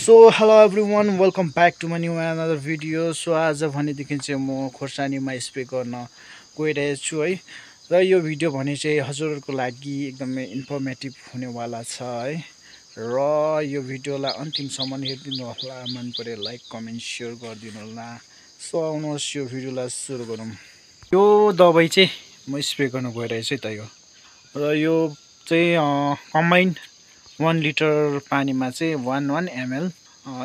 So hello everyone welcome back to my new another video. So आज भनेदेखि चाहिँ म खोर्सानीमा स्प्रे गर्न गइरहेको छु है। र यो भिडियो भने चाहिँ हजुरहरूको लागि एकदमै इन्फर्मेटिभ हुनेवाला छ है। र यो भिडियोलाई अन्तिमसम्म हेरिदिनु होला, मन पऱ्यो लाइक कमेन्ट सेयर गरिदिनु होला। सो आउनुहोस् यो भिडियोलाई सुरु गरौँ। यो दबाई चाहिँ म स्प्रे गर्न गइरहेछु है त यो। र यो चाहिँ कम्बाइन्ड 1 लिटर पानीमा चाहिँ 1 ml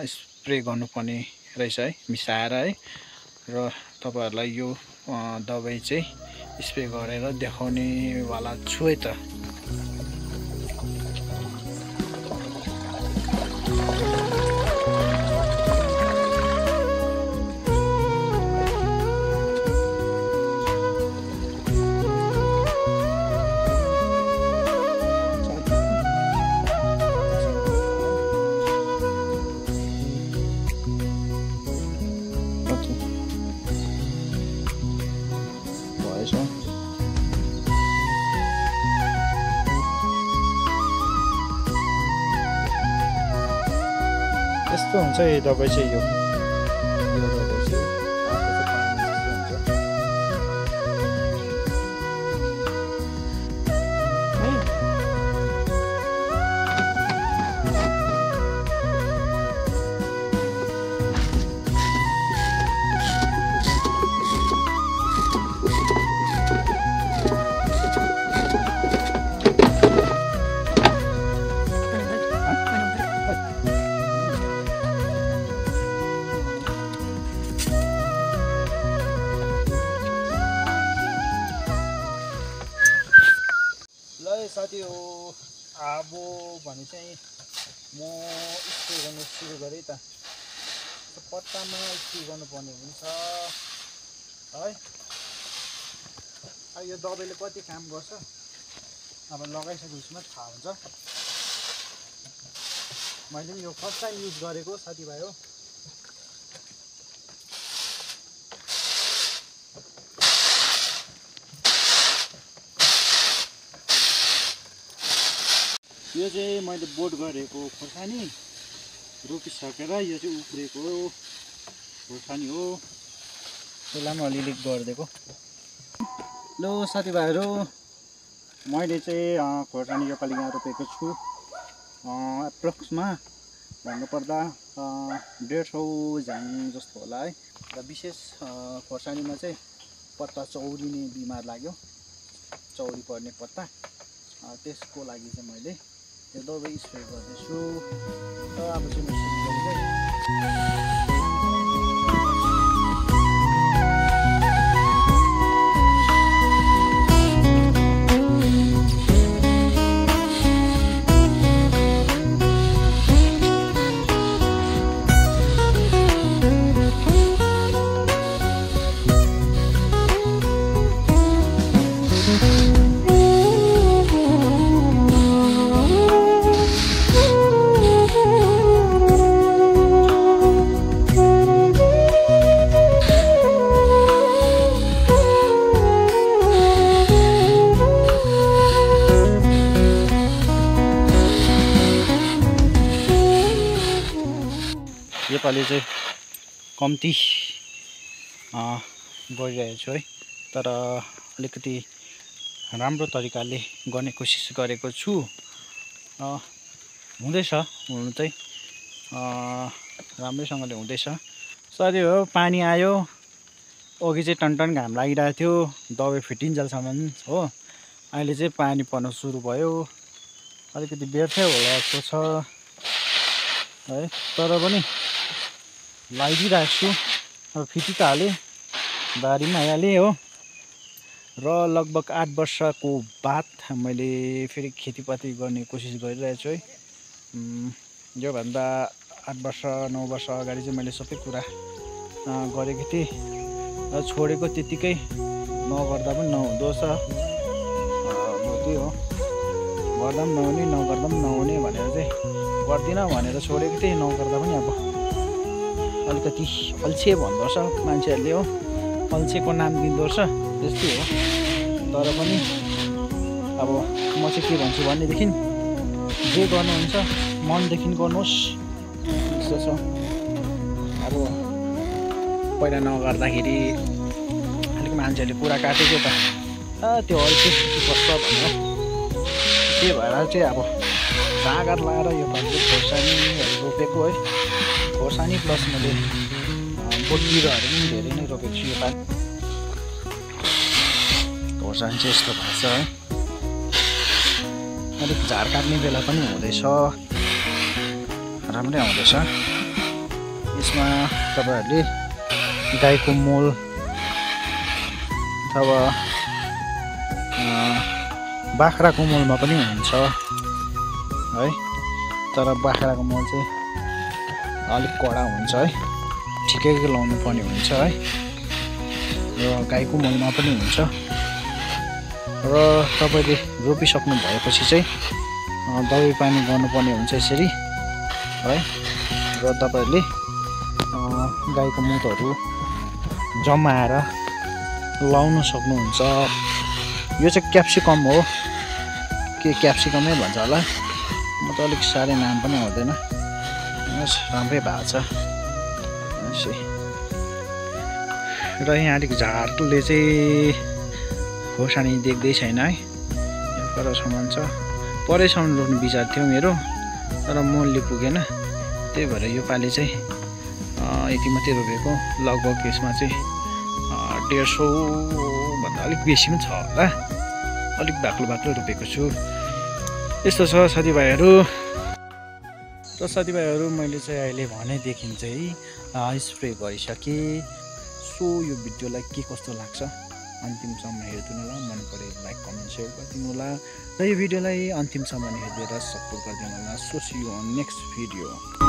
स्प्रे गर्नुपर्ने रहेछ है, मिसाएर है। र तपाईँहरूलाई यो दबाई चाहिँ स्प्रे गरेर देखाउनेवाला छु है त। यस्तो हुन्छ यो दबाई चाहिँ यो दबाई चाहिँ साथी हो। अब भने चाहिँ म स्प्रे गर्न सुरु गरेँ त। पत्तामा स्प्रे गर्नुपर्ने हुन्छ है। यो दबाईले कति काम गर्छ अब लगाइसकेपछि मात्रै थाहा हुन्छ। मैले पनि यो फर्स्ट टाइम युज गरेको साथीभाइ हो। यो चाहिँ मैले बोट गरेको खोर्सानी रोपिसकेर यो चाहिँ उब्रेको खोर्सानी हो। यसलाई पनि अलिअलि गरिदिएको। लो साथीभाइहरू, मैले चाहिँ खोर्सानी योपालि यहाँ रोपेको छु। एप्रोक्समा भन्नुपर्दा 150 झाङ जस्तो होला है। र विशेष खोर्सानीमा चाहिँ पत्ता चौरिने बिमार लाग्यो, चौरी पर्ने पत्ता। त्यसको लागि चाहिँ मैले यो दबाई स्प्रे गर्दैछु। र अब चाहिँ म सुरु गरेँ। योपालि चाहिँ कम्ती गरिरहेको छु है। तर अलिकति राम्रो तरिकाले गर्ने कोसिस गरेको छु। हुँदैछ, हुनु चाहिँ राम्रैसँगले हुँदैछ। सरी हो, पानी आयो। अघि चाहिँ टनटन घाम लागिरहेको थियो दबाई फिटिन्जेलसम्म हो। अहिले चाहिँ पानी पर्न सुरु भयो। अलिकति व्यर्थै होला जस्तो छ है। तर पनि लगाइदिइरहेको छु। अब फिटी त हालेँ, बारीमा आइहालेँ हो। र लगभग 8 वर्षको बाद मैले फेरि खेतीपाती गर्ने कोसिस गरिरहेको छु है। योभन्दा 8 वर्ष 9 वर्ष अगाडि चाहिँ मैले सबै कुरा गरेको थिएँ र छोडेको त्यत्तिकै नगर्दा पनि नहुँदो रहेछ। त्यही हो, गर्दा पनि नहुने नगर्दा पनि नहुने भनेर चाहिँ गर्दिनँ भनेर छोडेको थिएँ। नगर्दा पनि अब अलिकति अल्छे भन्दो रहेछ मान्छेहरूले हो। अल्छेको नाम दिँदो रहेछ, त्यस्तै हो। तर पनि अब म चाहिँ के भन्छु भनेदेखि जे गर्नुहुन्छ मनदेखि गर्नुहोस्। यस्तो छ अब पहिला नगर्दाखेरि अलिक मान्छेले कुरा काटेको त त्यो अलिक कस्तो भन्यो त्यही भएर चाहिँ अब जाँगर लाएर यो पालि खोर्सानीहरू रोपेको है खोर्सानी प्लस मैले बोटबिरुवाहरू पनि धेरै नै रोपेको छु यो पालि खोर्सानी चाहिँ यस्तो भएको छ है अलिक झार काट्ने बेला पनि हुँदैछ राम्रै आउँदैछ यसमा तपाईँहरूले गाईको मल अथवा बाख्राको मलमा पनि हुन्छ है तर बाख्राको मल चाहिँ अलिक कडा हुन्छ है ठिकैको लाउनु पर्ने हुन्छ है र गाईको मलमा पनि हुन्छ र तपाईँले रोपिसक्नु भएपछि चाहिँ दबाई पानी गर्नुपर्ने हुन्छ यसरी है र तपाईँहरूले गाईको मुतहरू जमाएर लाउन सक्नुहुन्छ यो चाहिँ क्याप्सिकम हो के क्याप्सिकमै भन्छ होला म त अलिक साह्रै नाम पनि आउँदैन राम्रै भएको छ र यहाँ अलिक झारले चाहिँ खोर्सानी देख्दै छैन है परसम्म छ परैसम्म रोप्ने विचार थियो मेरो तर मलले पुगेन त्यही भएर यो पालि चाहिँ यति मात्रै रोपेको लगभग यसमा चाहिँ 150 भन्दा अलिक बेसी पनि छ होला अलिक बाक्लो बाक्लो रोपेको छु यस्तो छ साथीभाइहरू र साथीभाइहरू मैले चाहिँ अहिले भनेदेखि चाहिँ स्प्रे गरिसकेँ सो यो भिडियोलाई के कस्तो लाग्छ अन्तिमसम्म हेरिदिनु होला मन परे लाइक कमेन्ट सेयर गरिदिनु होला र यो भिडियोलाई अन्तिमसम्म हेरेर सपोर्ट गरिदिनु होला so see you on next video